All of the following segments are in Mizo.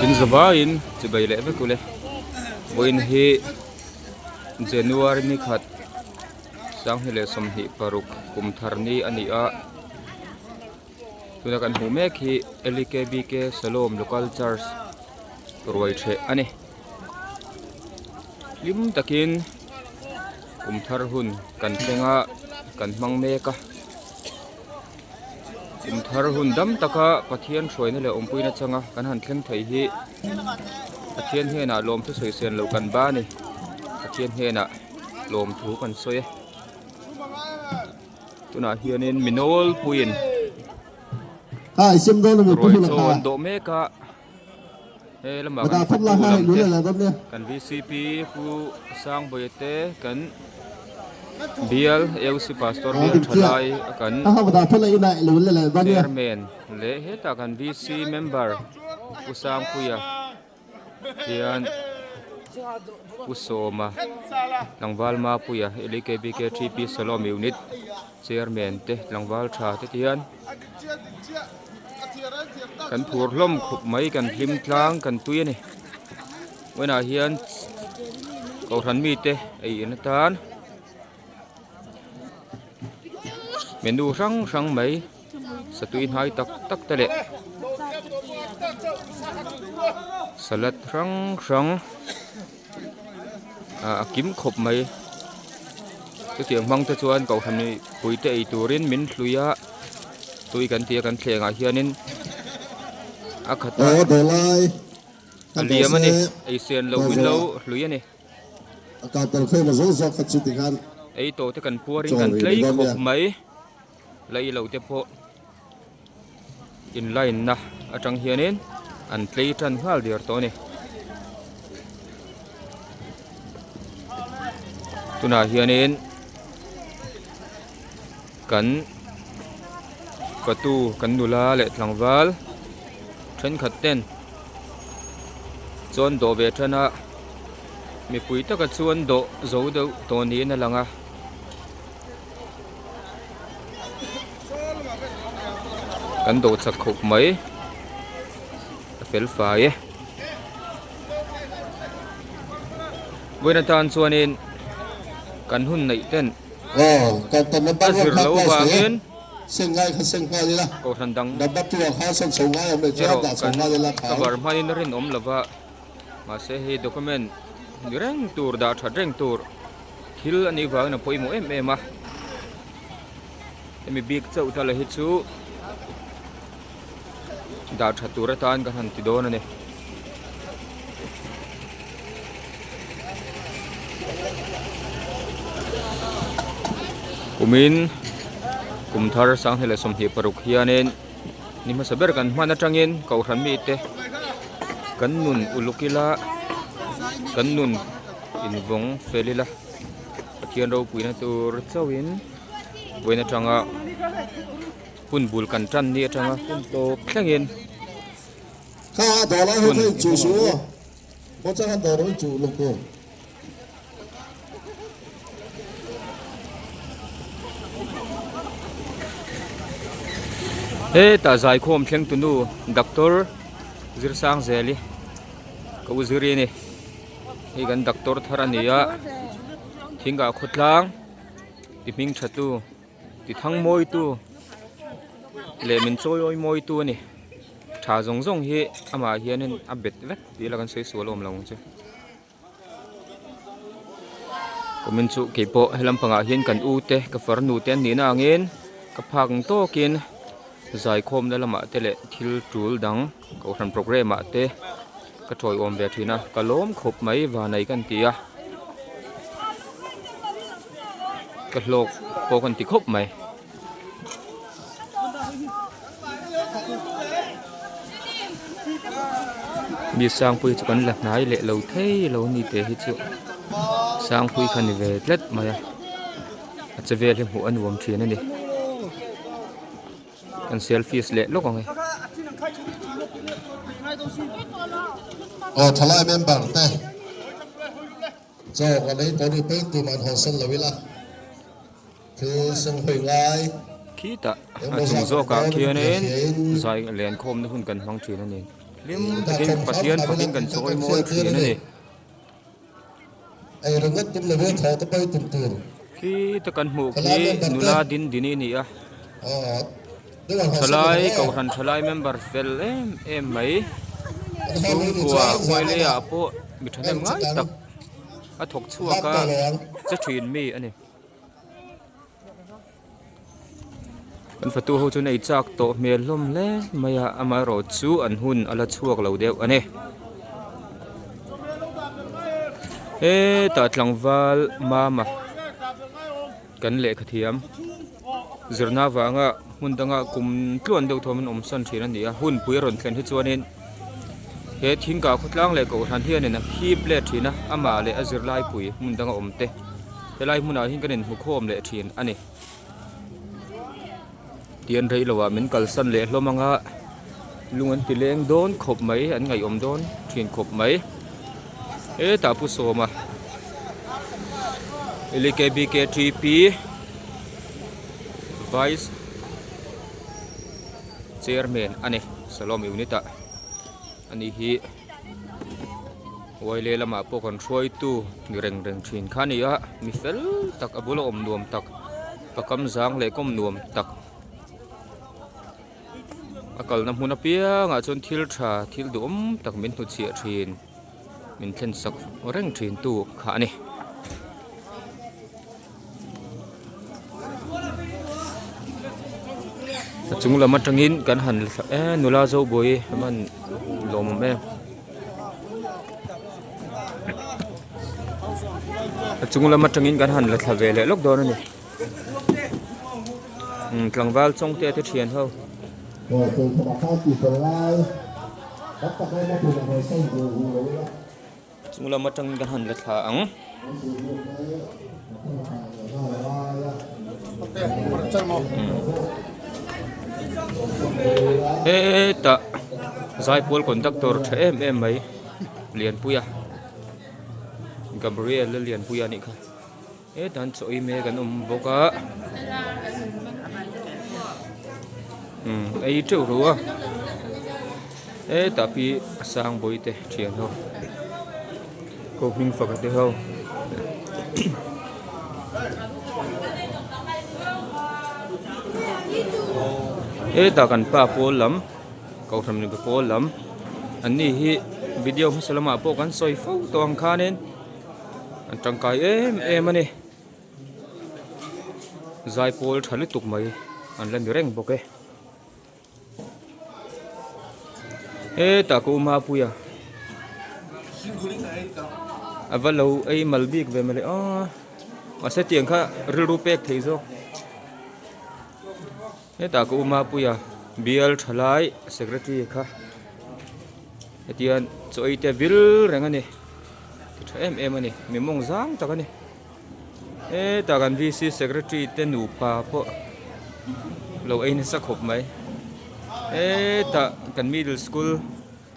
In zavaiin chibai leh vek ule vawiin hi January ni khat sanghnih leh 26 kum thar ni a ni a tuna kan hmuh mek hi L E K B K Salom Local Church ruai ṭheh a ni hlim takin kum thar hun kan thleng a kan hmang mek a. Kum thar hun dam taka Pathian hruaina leh awmpuina changa kan han thleng thei hi Pathian hnenah lawmthu sawi sen loh kan ba a ni. Pathian hnenah lawmthu kan sawi a. Tunah hianin mi nawlpuiin ruai chaw an dawh mek a. He lamah kan fatu lam te kan VCP Pu Sangbawi te kan bial AOC Pastor bial thalai a kan Chairman leh hetah kan VC member Pu Sangpuia hian Pu Sawma tlangval Mapuia LKBK 3P Salom Unit Chairman te tlangval tha te tihian kan phur hlawm khawp mai kan hlim tlang kan tui a ni vawiinah hian kohhran mite ei in atan menu hrang hrang mai satui hnai tak tak te leh salad hrang hrang a kim khawp mai chutiang hmang te chuan kohhran mipui te ei turin min hlui a tui kan tih a kan thleng ah hianin a khat a a liam a ni ei sen loh min lo hlui a ni ei tawh te kan puar in kan tlei khawp mai lei lo te pawh in line na atang hianin an tlei tan nghal der tawh a ni tunah hianin kan fatu kan nula leh tlangval thenkhat ten chuan dawh ve tan a mipui taka chuan dawh zo deuh tawh niin a lang a. Kan dawh chak khawp mai a fel fai e vawiin atan chuanin kan hun neih ten a zir loh vangin kohhran dang erawh kan cover hmain a rinawm lova mahse hei document ni reng tur dah that reng tur. Thil a nih vangin a pawimawh em em a, hemi bik chauh ta la hi chu dah tha tur atan ka han ti dawn a ni. Kumin kum thar 2026 hianin ni hmasa ber kan hman atangin kohhran mite kan nun uluk ila kan nun Invawng fel ila Pathian ropuina tur chauhin vawiin atanga hun bul kan tan ni atanga hun tawp thlengin hun i hmang ang u. Hetah zaikhawm thleng tunu Doctor Zirsangzeli ka u ziri a ni. Hei kan doctor thar a ni a thingah khawtlang ti hming tha tu ti thang mawi tu leh min chawi awi mawi tu a ni tha zawng zawng hi amah hianin a bet vek tih ila kan sawi sual awm lo ang chu kumin chu keipawh he lampangah hian kan u te ka farnu te an nihna angin ka phak ang tawkin zaikhawmna lamah te leh thil tul dang kohhran programme ah te. Ka tawiawm ve thin a, ka lawm khawp mai vanei ka ti a, ka hlawk pawh ka ti khawp mai. Mi Sangpuii chu kan la hnai leh lo thei lo ni teh hi chu Sangpuii kha ni ve tlat mai a, a che vel hi hmuh a nuam thin a ni. Kan selfies leh lawk ang e. Aw thalai member te chaw kan ei tawh ni peng tum an hawnsan lo ila thil seng hawi ngai Khitah a chung zawkah khianin zai lenkhawmna hun kan hmang thin a ni. Hlim takin Pathian fakin kan chawi mawi thin a ni. Khi ta kan hmuh khi nula din dini a ni a. Thalai kohhran thalai member fel em em mai. Chhungkua Uailei ah pawh mi thahnem ngai tak a thawk chhuak a che thin mi a ni. An fatu ho chuan ei chak tawh hmel hlawm hle mai a amaherawh chu an hun a la chhuak lo deuh a ni hetah tlangval mama kan lehkha thiam zirna avanga hmun danga kum tluan deuh thawm an awm san thin a ni a hun pui a rawn thlen hi chuanin he thingkah khawtlang leh kohhran hianin a hip let thin a amah leh a zirlai pui hmun danga awm te. Helai hmunah hian kan inhmu khawm leh thin a ni. Tian rei lovah min kalsan leh hlawm anga lung an ti leng dawn khawp mai an ngaihawm dawn thin khawp mai. Hetah Pu Sawma LKBKTP Vice Chairman a ni Salom Unit ah a ni hi. Uaile lamah pawh kan hruaitu ni reng reng thin kha a ni a mi fel tak a bula awm nuam tak ka kam zang leh kawm nuam tak a kalna hmun apiangah chuan thil tha thil duhawm tak min hnutchhiah thin min thlen sak reng thin tu kha a ni. A chung lam atangin kan han eee nula zo buai a man lawmawm em a chung lam atangin kan han la thla ve leh lawk dawn a ni umm tlangval chawngte te thian ho. Chung lam atangin kan han la thla ang. Hetah zaipawl conductor tha em em mai Lianpuia Gabriel a Lianpuia a nih kha hetah an chaw ei mek an awm bawk a umm ei teuh ru a hetah pi a sang bawihte thian ho. Ko hming fak a ti ho. Hetah kan pa pawl lam kohhran mipa pawl lam an ni hi video hmasa lamah pawh kan sawi fo tawh ang khanin an tangkai em em a ni zaipawl tha lutuk mai an la ni reng bawk e. Hetah ka u Mapuia a va lo ei mal bik ve mawle aw mahse tiang kha rilru pek thei zawk hetah ka u Mapuia bial tha lai secretary kha hetiang chaw ei te vil reng a ni ti tha em em a ni mi mawng zang tak a ni. Hetah kan VC secretary te nupa pawh lo ei nasa khawp mai hetah kan middle school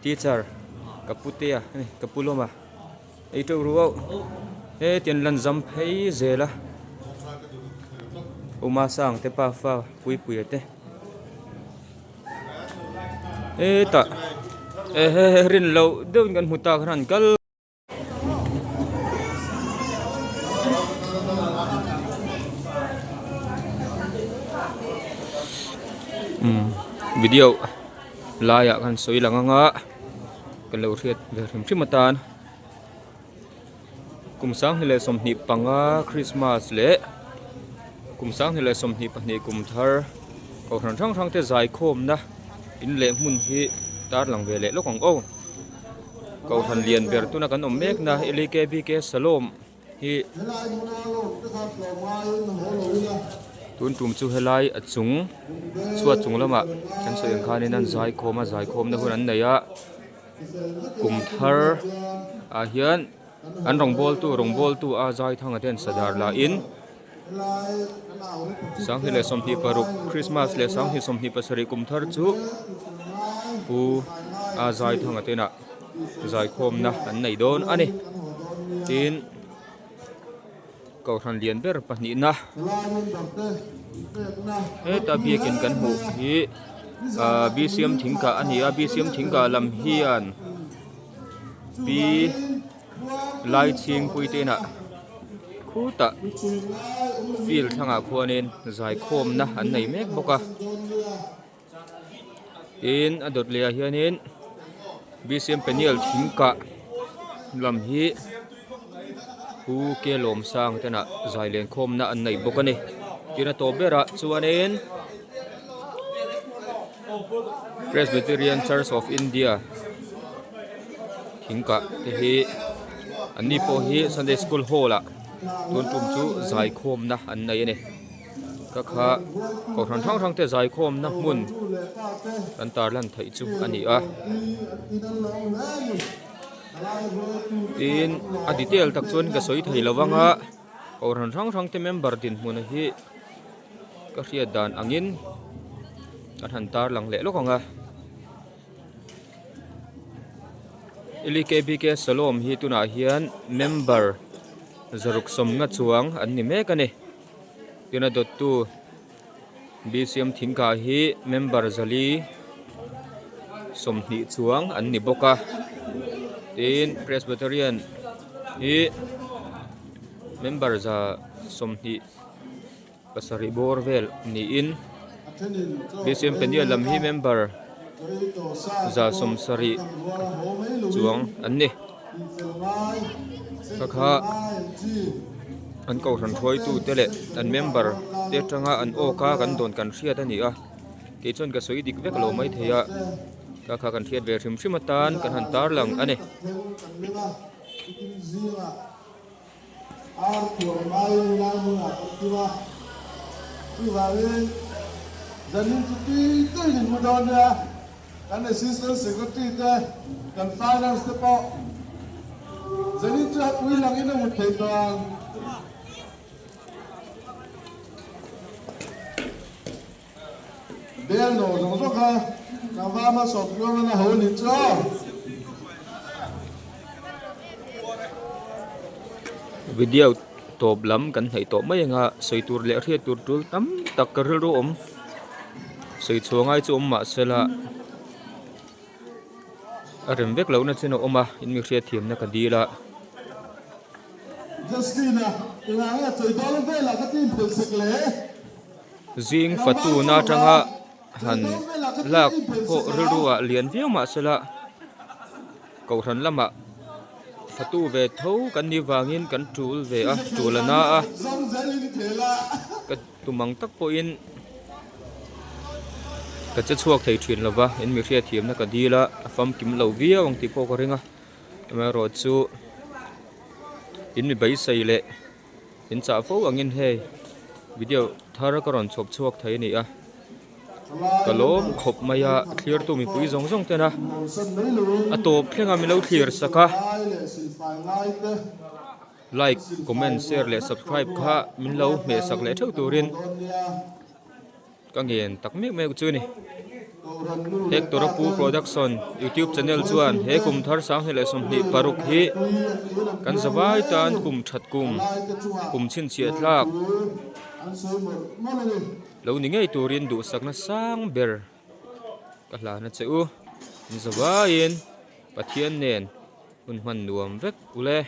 teacher ka putea a ni ka pu lawma ei teuh ruau heti an lan zam phei zel a Uma Sangte pafa Puipuia te hetah ehe rin loh deuhin kan hmu tak khan an kal. Video laiah khan sawi lang anga ka lo hriat ve hrim hrim atan kum sanghnih leh 25 Christmas leh kum sanghnih leh 22 kum thar kohhran hrang hrang te zaikhawmna in leh hmun hi tarlang ve leh lawk ang aw. Kohhran lian ber tuna kan awm mek na LKBK Salom hi tun tum chu helai a chung chhuat chung lamah kan sawi ang khanin an zaikhawm a zaikhawmna hun an nei a kum thar ah hian an rawngbawltu rawngbawltu a zaithanga ten sadar la in 2026 Christmas leh 2027 kum thar chu Pu a Zaithanga te inah zaikhawmna an nei dawn a ni. Tin, Kohhran lian ber pahnihna heta biakin kan hmuh hi. Ahh bcm thingkah a ni a bcm thingkah lam hian pi Laichhingpui te inah khutah field thlangah khuanin zaikhawmna an nei mek bawk a tin a dawt leh ah hianin bcm peniel thingkah lam hi Pu Kelawmsang te inah zai lenkhawmna an nei bawk a ni tin a tawp berah chuanin Presbyterian Church of India thingkah te hi an ni pawh hi Sunday School hall ah tun tum chu zaikhawmna an nei a ni ka kha kohhran hrang hrang te zaikhawmna hmun kan tarlan theih chu a ni a tin a detail tak chuan ka sawi thei lo vang a kohhran hrang hrang te member dinhmun hi. Ka hriat dan angin kan han tarlang leh lawk ang a L E K B K Salom hi tunah hian member zaruk sawmna chuang an ni mek a ni tuna dawttu B C M Thingkah hi member zali 20 chuang an ni bawk a tin Presbyterian hi member za 20. Pasarih bawr vel niin bcm peniel lam hi member 70 chuang an ni kha kha an kohhran hruaitu te leh an member te atanga an awk a kan dawn kan hriat a ni a kei chuan ka sawi dik vek lo maithei a kha kha kan hriat ve hrim hrim atan kan han tarlang a ni. Ar thuam ngaiin lai hmunah kan kim a, chuvangin zanin chu tui tui in hmu dawn nia, kan Assistant Secretary te, kan Finance te pawh zanin chu a pui langin a mut thei tawh ang. Bel nawh zawk zawk a, tlangval hmasawp tluang a ho nih chu aw. Video tawp lam kan hnaih tawh mai anga sawi tur leh hriat tur tul tam tak ka rilru awm sawi chhuah ngai chu awm mahsela a rem vek lohna chin a awm a in mi hriatthiamna ka dil a. Justin-a engah nge chawi dawn velah ka ti inphelhsek le? Zing fatuna atanga han lak pawh rilru ah lian viau mah sela kohhran lamah fatu ve tho kan nih vangin kan tul ve a tul a na a ka tum ang tak pawhin ka che chhuak thei thin lova in mi hriatthiamna ka dil a a famkim lo viau ang tih pawh ka ring a amaherawhchu in mi beisei leh. In chah fo angin hei video thar ka rawn chhawp chhuak thei a ni a, ka lawm khawp mai a thlirtu mipui zawng zawng ten a a tawp thleng a min lo thlir sak a like comment share leh subscribe kha min lo hmeh sak leh theuh turin. Ka ngen tak mek mek chu a ni. Hector a pu production youtube channel chuan he kum thar 2026 hi kan zavai tan kum that kum kum chhinchhiah tlak lo ni ngei turin duhsakna sang ber ka hlan a che u. In zavaiin Pathian nen hun hman nuam vek ule.